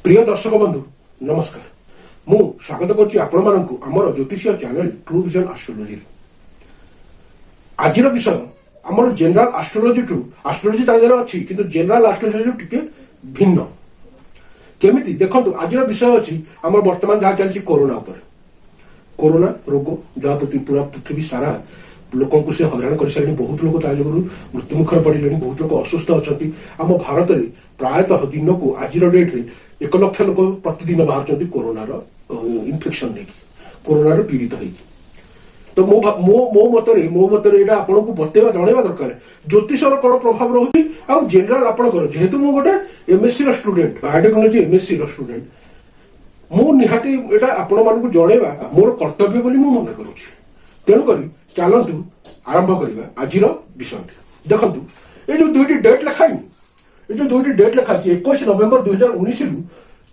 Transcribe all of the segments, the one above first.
ପ୍ରିୟ ଦର୍ଶକ ବନ୍ଧୁ, ନମସ୍କାର। ମୁଁ ସ୍ୱାଗତ କରୁଛି ଆପଣମାନଙ୍କୁ ଆମର ଜ୍ୟୋତିଷୀୟ ଚ୍ୟାନେଲ ଟ୍ରୁ ଭିଜନ ଆଷ୍ଟ୍ରୋଲୋଜିରେ। ଆଜିର ବିଷୟ ଆମର ଜେନେରାଲ ଆଷ୍ଟ୍ରୋଲୋଜିଠୁ, ଆଷ୍ଟ୍ରୋଲୋଜି ତା ଦେହରେ ଅଛି, କିନ୍ତୁ ଜେନେରାଲ ଆଷ୍ଟ୍ରୋଲୋଜି ଟିକେ ଭିନ୍ନ। କେମିତି ଦେଖନ୍ତୁ। ଆଜିର ବିଷୟ ଅଛି ଆମର ବର୍ତ୍ତମାନ ଯାହା ଚାଲିଛି କରୋନା ଉପରେ। କରୋନା ରୋଗ ଯାହା ପ୍ରତି ପୁରା ପୃଥିବୀ ସାରା ଲୋକଙ୍କୁ ସେ ହଇରାଣ କରିସାରିଲେଣି। ବହୁତ ଲୋକ ତା ଯୋଗୁରୁ ମୃତ୍ୟୁମୁଖରେ ପଡ଼ିଲେଣି, ବହୁତ ଲୋକ ଅସୁସ୍ଥ ଅଛନ୍ତି। ଆମ ଭାରତରେ ପ୍ରାୟତଃ ଦିନକୁ ଆଜିର ଡେଟ୍ରେ 1 ଲକ୍ଷ ଲୋକ ପ୍ରତିଦିନ ବାହାରୁଛନ୍ତି କରୋନାର ଇନଫେକ୍ସନ ନେଇକି, କରୋନାର ପୀଡ଼ିତ ହେଇକି। ତ ମୋ ଭା- ମୋ ମୋ ମତରେ ମୋ ମତରେ ଏଇଟା ଆପଣଙ୍କୁ ବତେଇବା, ଜଣେଇବା ଦରକାର ଜ୍ୟୋତିଷର କଣ ପ୍ରଭାବ ରହୁଛି। ଆଉ ଜେନେରାଲ ଆପଣଙ୍କର, ଯେହେତୁ ମୁଁ ଗୋଟେ ଏମଏସସି ର ଷ୍ଟୁଡେଣ୍ଟ, ବାୟୋଟେକ୍ନୋଲୋଜି ଏମଏସସି ର ଷ୍ଟୁଡେଣ୍ଟ, ମୁଁ ନିହାତି ଏଇଟା ଆପଣମାନଙ୍କୁ ଜଣେଇବା ମୋର କର୍ତ୍ତବ୍ୟ ବୋଲି ମୁଁ ମନେ କରୁଛି। ତେଣୁକରି ଚାଲନ୍ତୁ ଆରମ୍ଭ କରିବା ଆଜିର ବିଷୟଟି। ଦେଖନ୍ତୁ, ଏଇ ଯୋଉ ଦୁଇଟି ଡେଟ୍ ଲେଖା ହେଇନି, ଏଇ ଯୋଉ ଦୁଇଟି ଡେଟ୍ ଲେଖା ହେଇଛି, 21 ନଭେମ୍ବର 2019ରୁ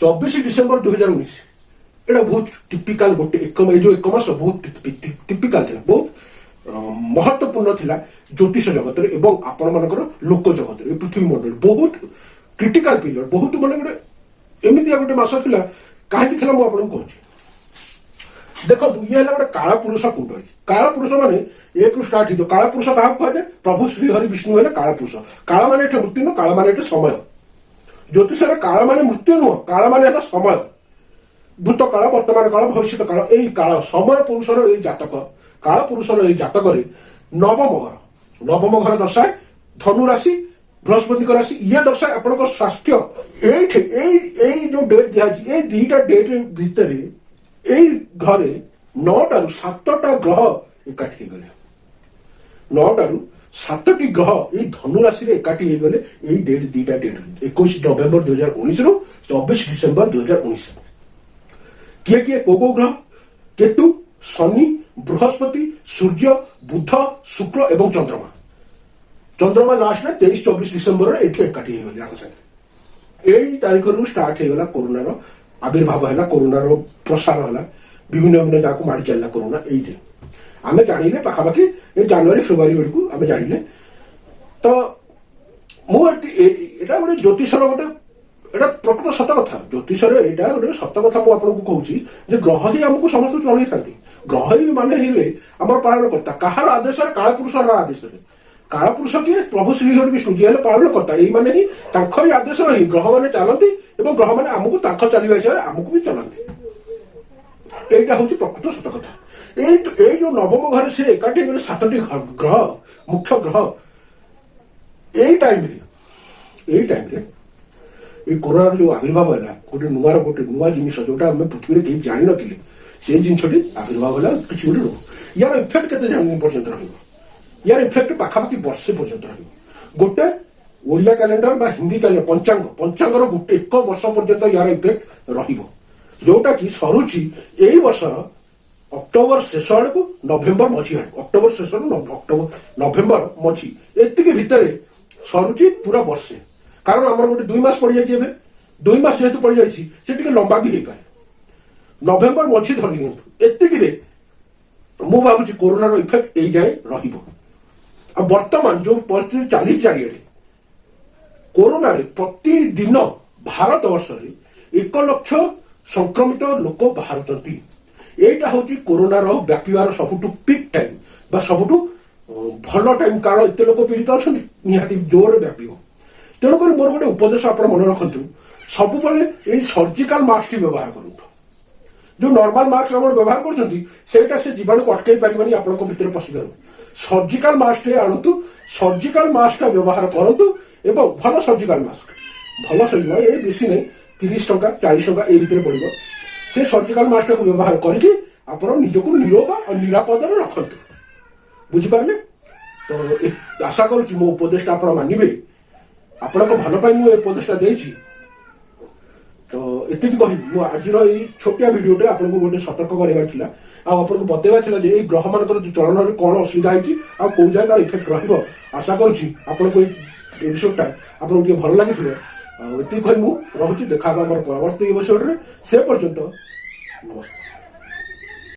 24 ଡିସେମ୍ବର 2019, ଏଇଟା ବହୁତ ଟିପିକାଲ ଗୋଟେ ଏକ। ଏଇ ଯୋଉ ଏକ ମାସ ବହୁତ ଟିପିକାଲ ଥିଲା, ବହୁତ ମହତ୍ୱପୂର୍ଣ୍ଣ ଥିଲା ଜ୍ୟୋତିଷ ଜଗତରେ ଏବଂ ଆପଣମାନଙ୍କର ଲୋକ ଜଗତରେ, ଏ ପୃଥିବୀ ମଣ୍ଡଳରେ ବହୁତ କ୍ରିଟିକାଲ ପିରିୟଡ, ବହୁତ ମାନେ ଗୋଟେ ଏମିତିଆ ଗୋଟେ ମାସ ଥିଲା। କାହିଁକି ଥିଲା, ମୁଁ ଆପଣଙ୍କୁ କହୁଛି। ଦେଖନ୍ତୁ, ଇଏ ହେଲା ଗୋଟେ କାଳପୁରୁଷ କୁଣ୍ଡଳୀ। କାଳପୁରୁଷ ମାନେ 1ରୁ ଷ୍ଟାର୍ଟ ହେଇଯିବ। କାଳପୁରୁଷ କାହାକୁ କୁହାଯାଏ? ପ୍ରଭୁ ଶ୍ରୀ ହରି ବିଷ୍ଣୁ ହେଲେ କାଳପୁରୁଷ। କାଳ ମାନେ ଏଠି ମୃତ୍ୟୁ ନୁହଁ, କାଳ ମାନେ ଏଠି ସମୟ। ଜ୍ୟୋତିଷରେ କାଳ ମାନେ ମୃତ୍ୟୁ ନୁହଁ, କାଳ ମାନେ ହେଲା ସମୟ। ଭୂତକାଳ, ବର୍ତ୍ତମାନ କାଳ, ଭବିଷ୍ୟତ କାଳ। ଏଇ କାଳ ସମୟ ପୁରୁଷର ଏଇ ଜାତକ, କାଳ ପୁରୁଷର ଏଇ ଜାତକରେ ନବମ ଘର, ନବମ ଘର ଦର୍ଶାଏ ଧନୁ ରାଶି, ବୃହସ୍ପତିଙ୍କ ରାଶି। ଇଏ ଦର୍ଶାଏ ଆପଣଙ୍କ ସ୍ୱାସ୍ଥ୍ୟ। ଏଇଠି ଏଇ ଏଇ ଯୋଉ ଡେଟ୍ ଦିଆଯାଇଛି, ଏଇ ଦିଟା ଡେଟ୍ ଭିତରେ ଏଇ ଘରେ 9ଟାରୁ 7ଟା ଗ୍ରହ ଏକାଠି ହେଇଗଲେ। 9ଟାରୁ 7ଟି ଗ୍ରହ ଏଇ ଧନୁ ରାଶିରେ ଏକାଠି ହେଇଗଲେ ଏଇ ଡେଟ୍, ଦିଟା ଡେଟ୍, 21 ନଭେମ୍ବର 2019ରୁ 24 ଡିସେମ୍ବର 2019। କିଏ କିଏ, କୋଉ କୋଉ ଗ୍ରହ? କେତୁ, ଶନି, ବୃହସ୍ପତି, ସୂର୍ଯ୍ୟ, ବୁଧ, ଶୁକ୍ର ଏବଂ ଚନ୍ଦ୍ରମା। ଚନ୍ଦ୍ରମା ଲାଷ୍ଟରେ 23 24 ଡିସେମ୍ବରରେ ଏଠି ଏକାଠି ହେଇଗଲେ ୟାଙ୍କ ସାଙ୍ଗରେ। ଏଇ ତାରିଖରୁ ଷ୍ଟାର୍ଟ ହେଇଗଲା, କରୋନାର ଆବିର୍ଭାବ ହେଲା, କରୋନାର ପ୍ରସାର ହେଲା, ବିଭିନ୍ନ ବିଭିନ୍ନ ଜାଗାକୁ ମାଡ଼ି ଚାଲିଲା କରୋନା। ଏଇଠି ଆମେ ଜାଣିଲେ ପାଖାପାଖି ଏ ଜାନୁଆରୀ ଫେବୃଆରୀ ବେଳକୁ ଆମେ ଜାଣିଲେ। ତ ମୁଁ ଏଇଟା ଗୋଟେ ଜ୍ୟୋତିଷର ଗୋଟେ, ଏଇଟା ପ୍ରକୃତ ସତ କଥା। ଜ୍ୟୋତିଷରେ ଏଇଟା ଗୋଟେ ସତ କଥା। ମୁଁ ଆପଣଙ୍କୁ କହୁଛି ଯେ ଗ୍ରହ ହିଁ ଆମକୁ ସମସ୍ତେ ଚଳେଇଥାନ୍ତି। ଗ୍ରହ ହିଁ ମାନେ ହେଲେ ଆମର ପାଳନକର୍ତ୍ତା। କାହାର ଆଦେଶରେ? କାଳପୁରୁଷର ଆଦେଶରେ। କାଳପୁରୁଷ କିଏ? ପ୍ରଭୁ ଶ୍ରୀ ହରି ବିଷ୍ଣୁ, ଯିଏ ହେଲେ ପାଳନକର୍ତ୍ତା। ଏଇମାନେ ହିଁ ତାଙ୍କରି ଆଦେଶରେ ହିଁ ଗ୍ରହମାନେ ଚାଲନ୍ତି ଏବଂ ଗ୍ରହମାନେ ଆମକୁ ତାଙ୍କ ଚାଲିବା ହିସାବରେ ଆମକୁ ବି ଚଲାନ୍ତି। ଏଇଟା ହଉଛି ପ୍ରକୃତ ସତ କଥା। ଏଇ ଏଇ ଯୋଉ ନବମ ଘରେ ସେ ଏକାଠି ହେଇଗଲେ 7ଟି ଗ୍ରହ, ମୁଖ୍ୟ ଗ୍ରହ, ଏଇ ଟାଇମରେ ଏଇ କରୋନାର ଯୋଉ ଆବିର୍ଭାବ ହେଲା, ଗୋଟେ ନୂଆ ଜିନିଷ, ଯୋଉଟା ଆମେ ପୃଥିବୀରେ କେହି ଜାଣିନଥିଲେ, ସେଇ ଜିନିଷଟି ଆବିର୍ଭାବ ହେଲା। କିଛି ଗୋଟେ ରୋଗ। ୟାର ଇଫେକ୍ଟ କେତେ ଦିନ ପର୍ଯ୍ୟନ୍ତ ରହିବ? ୟାର ଇଫେକ୍ଟ ପାଖାପାଖି ବର୍ଷେ ପର୍ଯ୍ୟନ୍ତ ରହିବ। ଗୋଟେ ଓଡ଼ିଆ କ୍ୟାଲେଣ୍ଡର ବା ହିନ୍ଦୀ କ୍ୟାଲେଣ୍ଡର, ପଞ୍ଚାଙ୍ଗ, ପଞ୍ଚାଙ୍ଗର ଗୋଟେ ଏକ ବର୍ଷ ପର୍ଯ୍ୟନ୍ତ ୟାର ଇଫେକ୍ଟ ରହିବ, ଯୋଉଟା କି ସରୁଛି ଏଇ ବର୍ଷର ଅକ୍ଟୋବର ଶେଷ ଆଡକୁ, ନଭେମ୍ବର ମଝି ଆଡକୁ। ଅକ୍ଟୋବର ଶେଷରୁ ଅକ୍ଟୋବର ନଭେମ୍ବର ମଝି, ଏତିକି ଭିତରେ ସରୁଛି ପୁରା ବର୍ଷେ। କାରଣ ଆମର ଗୋଟେ 2 ମାସ ପଡିଯାଇଛି ଏବେ। 2 ମାସ ଯେହେତୁ ପଡିଯାଇଛି, ସେ ଟିକେ ଲମ୍ବା ବି ହେଇପାରେ। ନଭେମ୍ବର ମଝି ଧରି ନିଅନ୍ତୁ। ଏତିକିରେ ମୁଁ ଭାବୁଛି କରୋନାର ଇଫେକ୍ଟ ଏଇ ଯାଏ ରହିବ। ଆଉ ବର୍ତ୍ତମାନ ଯୋଉ ପରିସ୍ଥିତି ଚାଲିଛି ଚାରିଆଡେ କରୋନାରେ, ପ୍ରତିଦିନ ଭାରତ ବର୍ଷରେ 1 ଲକ୍ଷ ସଂକ୍ରମିତ ଲୋକ ବାହାରୁଛନ୍ତି। ଏଇଟା ହଉଛି କରୋନାର ବ୍ୟାପିବାର ସବୁଠୁ ପିକ୍ ଟାଇମ୍ ବା ସବୁଠୁ ଭଲ ଟାଇମ୍। କାରଣ ଏତେ ଲୋକ ପୀଡ଼ିତ ଅଛନ୍ତି, ନିହାତି ଜୋରରେ ବ୍ୟାପିବ। ତେଣୁକରି ମୋର ଗୋଟେ ଉପଦେଶ ଆପଣ ମନେ ରଖନ୍ତୁ, ସବୁବେଳେ ଏଇ ସର୍ଜିକାଲ ମାସ୍କଟି ବ୍ୟବହାର କରନ୍ତୁ। ଯୋଉ ନର୍ମାଲ ମାସ୍କ ଆପଣ ବ୍ୟବହାର କରୁଛନ୍ତି, ସେଇଟା ସେ ଜୀବାଣୁକୁ ଅଟକେଇ ପାରିବନି ଆପଣଙ୍କ ଭିତରେ ପଶିବାରୁ। ସର୍ଜିକାଲ ମାସ୍କ ଆଣନ୍ତୁ, ସର୍ଜିକାଲ ମାସ୍କଟା ବ୍ୟବହାର କରନ୍ତୁ ଏବଂ ଭଲ ସର୍ଜିକାଲ ମାସ୍କ, ଭଲ ସର୍ଜିକାଲ, ଏ ବେଶୀ ନାହିଁ, 30 ଟଙ୍କା 40 ଟଙ୍କା ଏଇ ଭିତରେ ପଡିବ। ସେ ସର୍ଜିକାଲ ମାସ୍କଟାକୁ ବ୍ୟବହାର କରିକି ଆପଣ ନିଜକୁ ନିରୋଗ ଆଉ ନିରାପଦରେ ରଖନ୍ତୁ। ବୁଝିପାରିଲେ ତ? ଆଶା କରୁଛି ମୋ ଉପଦେଶଟା ଆପଣ ମାନିବେ। ଆପଣଙ୍କ ଭଲ ପାଇଁ ମୁଁ ଏ ଉପଦେଶଟା ଦେଇଛି। ତ ଏତିକି କହି ମୁଁ ଆଜିର ଏଇ ଛୋଟିଆ ଭିଡିଓଟେ ଆପଣଙ୍କୁ ଗୋଟେ ସତର୍କ କରିବାର ଥିଲା ଆଉ ଆପଣଙ୍କୁ ବତେଇବାର ଥିଲା ଯେ ଏଇ ଗ୍ରହମାନଙ୍କର ଯୋଉ ଚଳନରେ କଣ ଅସୁବିଧା ହେଇଛି ଆଉ କୋଉ ଯାଏ ତାର ଇଫେକ୍ଟ ରହିବ। ଆଶା କରୁଛି ଆପଣଙ୍କୁ ଏଇ ଏପିସୋଡଟା ଆପଣଙ୍କୁ ଟିକେ ଭଲ ଲାଗିଥିବ। ଆଉ ଏତିକି କହି ମୁଁ ରହୁଛି। ଦେଖା ହବ ଆମର ପରବର୍ତ୍ତୀ ଏପିସୋଡରେ। ସେ ପର୍ଯ୍ୟନ୍ତ ନମସ୍କାର।